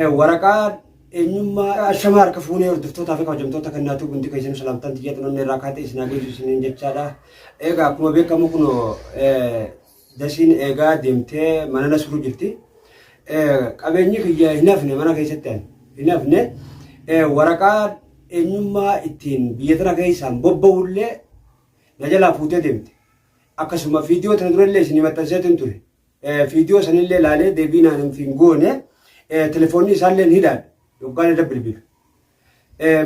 Waraqaa eenyummaa ashamaa harka fuunee hordoftootaa fi kabajamtoota kennaatuu hundi keessanuu salaamtaan xiyya xinonnee irraa kaatee isin haa geessu isiniin jechaadha. Egaa akkuma beekamu kunoo dasiin eegaa deemtee mana nasruu jirti. Qabeenyi kiyya hin hafne mana keessatti ani hin hafne waraqaa eenyummaa ittiin biyya tana keessaan bobba'ullee na jalaa fuutee deemte. Akkasuma viidiyoo tana durallee isinii maxxanseetiin ture. Viidiyoo sanillee laalee deebii naan hin goone telefoonni isaallee hin hidhaadha yoggaan irra bilbilu.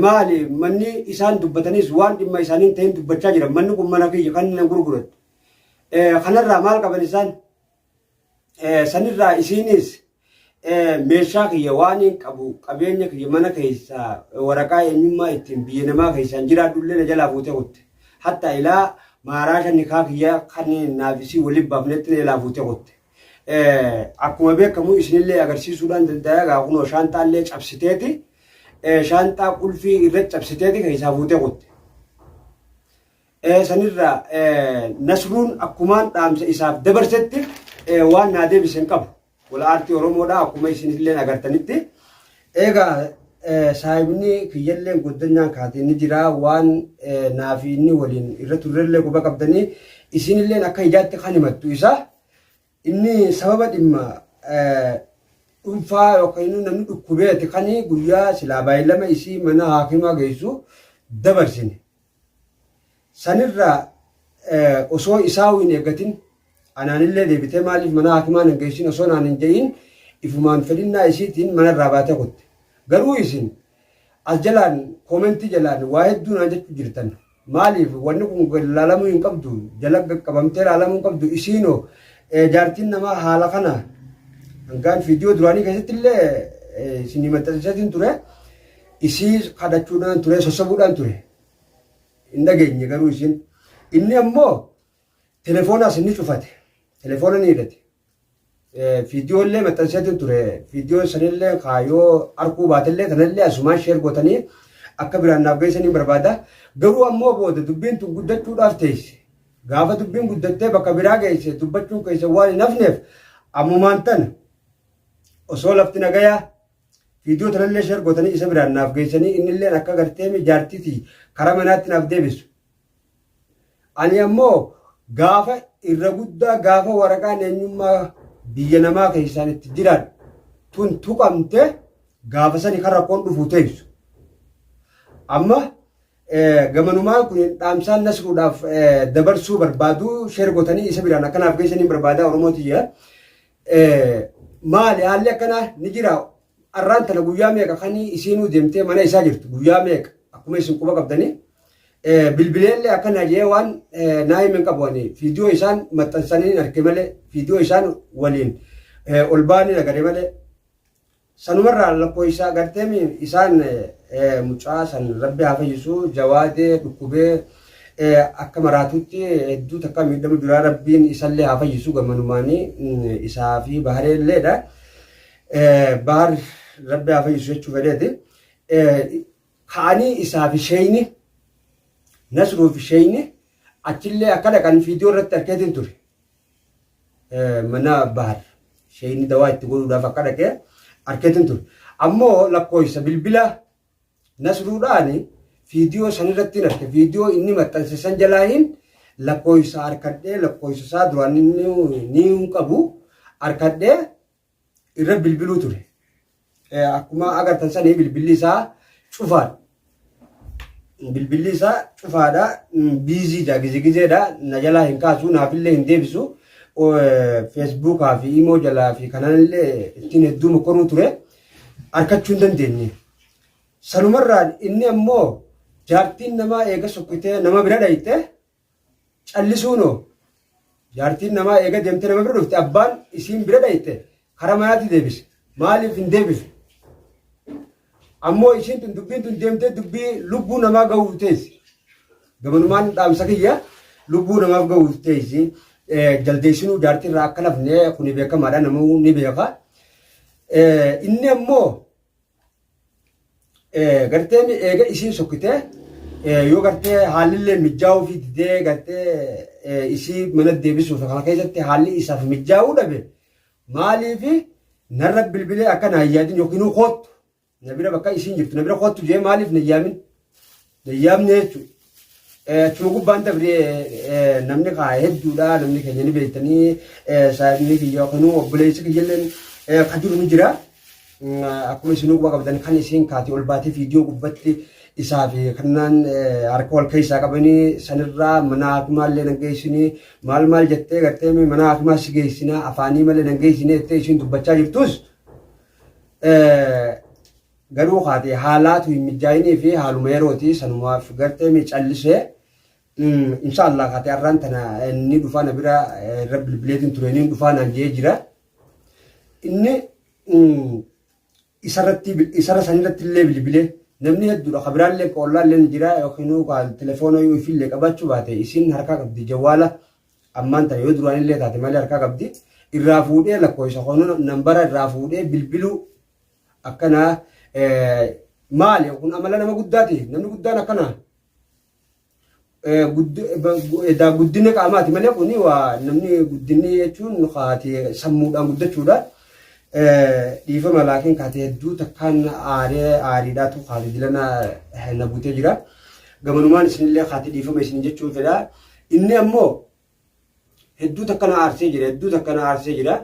Maali manni isaan dubbatanis waan dhimma isaanii hin ta'in dubbachaa jiran manni kun mana kiyya kan nan gurgurattu. Kanarraa maal qaban isaan sanirraa isiinis meeshaa kiyya waan hin qabu qabeenya kiyya mana keessaa waraqaa eenyummaa ittiin biyya namaa keessaan jiraadhullee na jalaa fuutee kutte. Hatta ilaa maaraasha nikaa kiyya kan naaf isii waliin baafnetti na jalaa fuutee kutte. Akkuma beekamu isinillee agarsiisuudhaan danda'a egaa kunoo shaanxaallee cabsiteeti shaanxaa qulfii irra cabsiteeti keessaa fuutee kutte. Sanirraa Nasruun akkumaan dhaamsa isaaf dabarsetti waan naa deebise hin qabu. Wal aartii Oromoodha akkuma isinillee agartanitti. Egaa saahibni kiyyallee goddanyaan kaatee ni jira waan naa fi inni waliin irra turrellee quba qabdanii isinilleen akka ijaatti kan himattu isa. Inni sababa dhimma dhuunfaa yookiin namni dhukkubeeti kan guyyaa silaa baay'ilama isii mana haakimaa geessu dabarsine. Sanirraa osoo isaa hin eeggatin anaanillee deebitee maaliif mana haakimaa nan geessin osoo naan hin jedhin ifumaan fedhinnaa isiitiin manarraa baatee kutte. Garuu isin as jalaan koomentii jalaan waa hedduu naan jechuu jirtan. Maaliif wanni kun laalamuu hin qabdu jala qaqqabamtee laalamuu hin qabdu isiinoo jaartiin namaa haala kana hangaan viidiyoo duraanii keessatti illee isin maxxansiisatiin ture isii kadhachuudhaan ture sossobuudhaan ture. Hin dhageenye garuu isin. Inni ammoo telefoonaas inni cufate. Telefoona ni hidhate. Viidiyoo illee maxxanseetiin ture. Viidiyoo sanillee kaayoo arkuu baatellee tanallee asumaan sheer gootanii akka biraan naaf geessanii barbaada. Garuu ammoo booda dubbiin tun guddachuudhaaf teesse. Gaafa dubbiin guddattee bakka biraa geesse dubbachuun keessa waan hin hafneef ammumaan tana osoo lafti nagayaa Viidiyoo tanallee sheer gootanii isa biraan naaf geessanii innilleen akka gartee jaartiiti karaa manaatti naaf deebisu. Ani ammoo gaafa irra guddaa gaafa waraqaan eenyummaa biyya namaa keessaan itti jiraadhu tun tuqamte gaafa sani kan rakkoon dhufu teessu. Amma gamanumaan kun dhaamsaan nasruudhaaf dabarsuu barbaadu sheer gootanii isa biraan akka naaf geessanii barbaada Oromoo tiyya. Maali haalli akkanaa ni jira arraan tana guyyaa meeqa kan isiinuu deemtee mana isaa jirtu guyyaa meeqa akkuma isin quba qabdanii bilbileellee akkana jee waan naa himen qabu ani viidiyoo isaan maxxansanii arge malee viidiyoo isaan waliin ol ba'anii agare malee Sanumarraa lakkoofsa agarteemi isaan mucaa san rabbi haa fayyisu jawaadee dhukkubee akka maraatutti hedduu takka miidhamu jira rabbiin isallee haa fayyisu gammanumaanii isaa fi bahareelleedha. Bahar rabbi haa fayyisu jechuu fedheeti. Ka'anii isaa fi sheeyni nasruu fi sheeyni achillee akka dhaqan viidiyoo irratti arkeetiin ture. Mana Bahar sheeyni dawaa itti godhuudhaaf akka dhaqe arkeetiin ture. Ammoo lakkoofsa bilbila Nasruudhaan viidiyoo san irratti hin arke. Viidiyoo inni maxxanse san jalaahin lakkoofsa harkadhee lakkoofsa isaa duraan inni ni hin qabu harkadhee irra bilbiluu ture. Akkuma agartan sanii bilbilli isaa cufaadha. Bilbilli isaa cufaadha. Biiziidha gizigizeedha. Na jalaa hin kaasu naafillee hin deebisu. Feesbuukaa fi imoo jalaa fi kananillee ittiin hedduu mokoruu ture. Arkachuu hin dandeenye. Sanumarraan inni ammoo jaartiin namaa eega sokkitee nama bira dhayxe Callisuunoo jaartiin namaa eega deemtee nama bira dhufte abbaan isiin bira dhayxe kara manaatti deebise. Maaliif hin deebifne? Ammoo isiin tun dubbiin tun deemtee dubbii lubbuu namaa gahuuf teessi. Gamanumaan dhaamsa kiyya lubbuu namaaf gahuuf teessi. Jaldeessinuu jaartii irraa akka lafne kuni beekamaadha namuu ni beeka. Inni ammoo Gartee eega isiin sokkitee yoo gartee haalli mijaa'uu fi didee gartee isii mana deebisuuf kana keessatti haalli isaaf mijaa'uu dhabe maaliif Narra bilbilee akka na hin yaadin yookiin koottu na bira bakka isiin jirtu na bira koottu jee maaliif na yaamin na yaamne jechuudha. Achuma gubbaan dabree namni kaa hedduudha namni keenya ni beektanii saayibni kiyya yookiin obboleessi kiyyalleen ka jiru ni jira. Akkuma isinuu quba qabdan kan isiin kaati ol baatee viidiyoo gubbatti isaa fi kannaan harka wal keessaa qabanii sanirraa mana hakimaa illee nan geessinii maal maal jettee gartee mana hakimaa si geessinaa afaanii malee nan geessinee jettee isiin dubbachaa jirtus garuu kaate haalaatu hin mijaa'inii fi haaluma yerooti sanumaaf gartee mi callisee insha Allah kaate arraan tana inni dhufaa na bira irra bilbileetiin ture inni dhufaa naan jee jira. Inni isarratti isarra sanirratti illee bilbilee namni hedduudha kabiraallee qoollaallee ni jira yookiin telefoona yoo ifillee qabaachuu baate isin harkaa qabdi jawwaala ammaan tana yoo duraanillee taate malee harkaa qabdi irraa fuudhee lakkoofsa koonu nambara irraa fuudhee bilbiluu akkana maali kun amala nama guddaati namni guddaan akkana edaa guddina qaamaati malee kuni waa namni guddinni jechuun kaati sammuudhaan guddachuudha. Dhiifama laakiin kaati hedduu takkaan aaree aariidhaatu kaati dilana na butee jira. Gamanumaan isinillee kaati dhiifama isin jechuun fedha. Inni ammoo hedduu takka na aarsee jira hedduu takka na aarsee jira.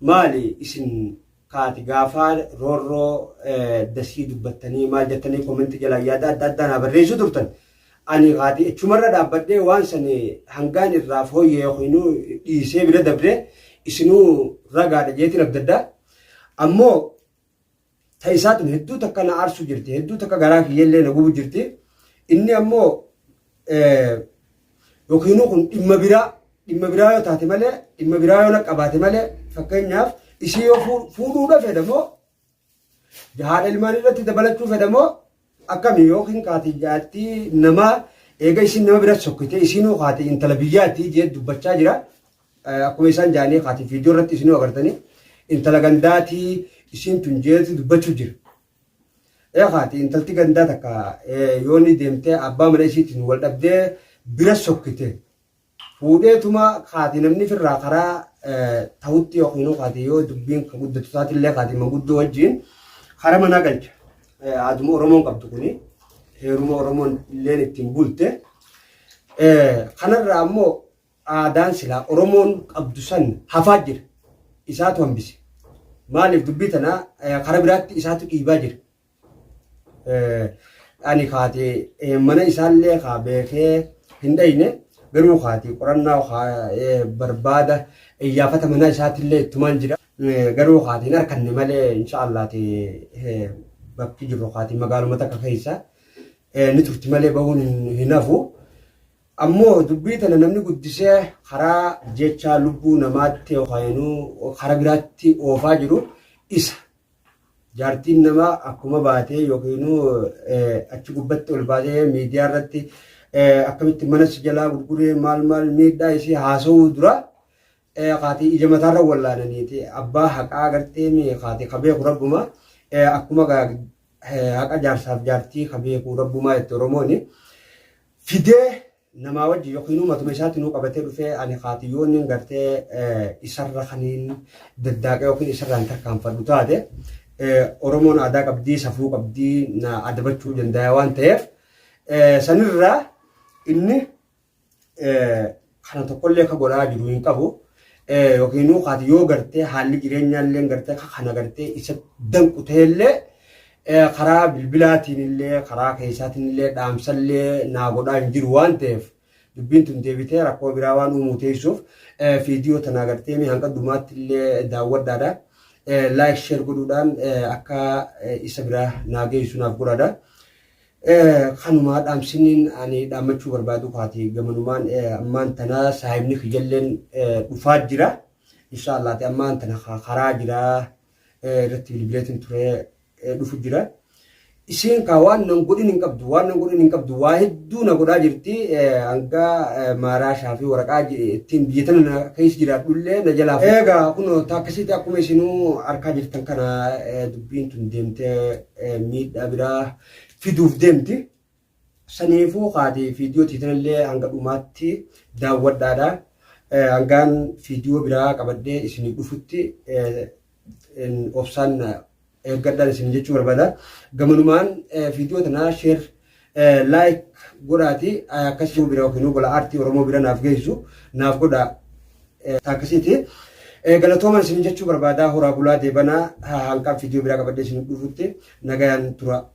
Maali isin kaati gaafaa roorroo dasii dubbattanii maal jettanii koomenti jalaa yaada adda addaa naa barreessuu turtan. Ani kaati achumarra dhaabbadhee waan sani hangaan irraa fooyyee yookiin dhiisee bira dabree isinuu ragaadha jeetiin abdaddaa. Ammoo ta isaa tun hedduu takka na aarsuu jirti hedduu takka garaa kiyyallee na gubu jirti. Inni ammoo yookiin kun dhimma biraa dhimma biraa yoo taate malee dhimma biraa yoo na qabaate malee fakkeenyaaf isii yoo fuudhuudha fedha moo haadha ilmaan irratti dabalachuu fedha moo akkami yookiin kaati jaartii namaa eega isiin nama bira sokkite isiinuu kaati intala biyyaatti jee dubbachaa jira. Akkuma isaan jaanii kaati viidiyoo irratti isinuu agartanii intala gandaatii isiin tun jeetu dubbachuu jira. Ee kaati intalti gandaa takka yoo ni deemtee abbaa mana isiitiin wal dhabdee bira sokkite fuudheetuma kaati namni firraa karaa ta'utti yookiin kaati yoo dubbiin ka guddatu taatillee kaati manguddoo wajjin karaa manaa galcha. Aaduma Oromoon qabdu kuni heeruma Oromoon illeen ittiin bulte. Kanarraa ammoo aadaan silaa Oromoon qabdu san hafaa jira. Isaatu hambise. Maaliif dubbii tana karaa biraatti isaatu dhiibaa jira. Ani kaate mana isaallee kaa beekee hin dhayne garuu kaate qorannaa barbaada iyyaafata mana isaatillee ittumaan jira. Garuu kaate hin harkanne malee inshaallaati bakki jirru kaate magaaluma takka keessa ni turti malee bahuun hin hafu. Ammoo dubbii tana namni guddisee karaa jechaa lubbuu namaatti yookaan karaa biraatti oofaa jiru isa. Jaartiin namaa akkuma baatee yookiin achi gubbatti ol baatee miidiyaa irratti akkamitti mana si jalaa gurguree maal maal miidhaa isii haasa'uu dura kaatii ija mataarra wallaananiiti abbaa haqaa gartee kaatii ka beeku rabbuma akkuma haqa jaarsaaf jaartii ka beeku rabbumaa jette Oromooni fidee namaa wajji yookiin matuma isaatti nuu qabatee dhufee ani kaatiyyoonni gartee isarra kaniin daddaaqee yookiin isarraan tarkaanfadhu taate Oromoon aadaa qabdii safuu qabdii na adabachuu danda'a waan ta'eef sanirraa inni kana tokkollee ka godhaa jiru hin qabu. Yookiin kaati yoo gartee haalli jireenyaa illee gartee kana gartee isa danqu ta'ellee karaa bilbilaatiin illee karaa keessaatiin illee dhaamsallee naa godhaa hin jiru waan ta'eef dubbiin tun deebitee rakkoo biraa waan uumuu teessuuf viidiyoo tana agartee mee hanga dhumaatti illee daawwadhaadha. Laayik sheer godhuudhaan akka isa biraa naa geessu naaf godhaadha. Kanumaa dhaamsiniin ani dhaammachuu barbaadu kaati gamanumaan ammaan tana saahibni kiyyalleen dhufaa jira. Inshaallah ammaan tana karaa jira. Irratti bilbileetiin ture dhufu jira. Isiin kaa waan nan godhin hin qabdu waan nan godhin hin qabdu waa hedduu na godhaa jirti hanga maaraashaa fi waraqaa ittiin biyya tana na keessa jiraadhullee na jalaa. Egaa kunoo akkasitti akkuma isinuu harkaa jirtan kana dubbiin tun deemtee miidhaa biraa fiduuf deemti. Saniifuu kaati viidiyoo tiitanallee hanga dhumaatti daawwadhaadha. Hangaan viidiyoo biraa qabadhee isinii dhufutti Obsaan eeggadhaan isin jechuu barbaada. Gamanumaan viidiyoo tanaa share like godhaati akkasii bira yookiin gola aartii Oromoo bira naaf geessu naaf godhaa akkasiiti. Galatoomaan isin jechuu barbaada. Horaa bulaa deebanaa, hanqaan viidiyoo biraa qabadhee isin dhufutti nagayaan tura.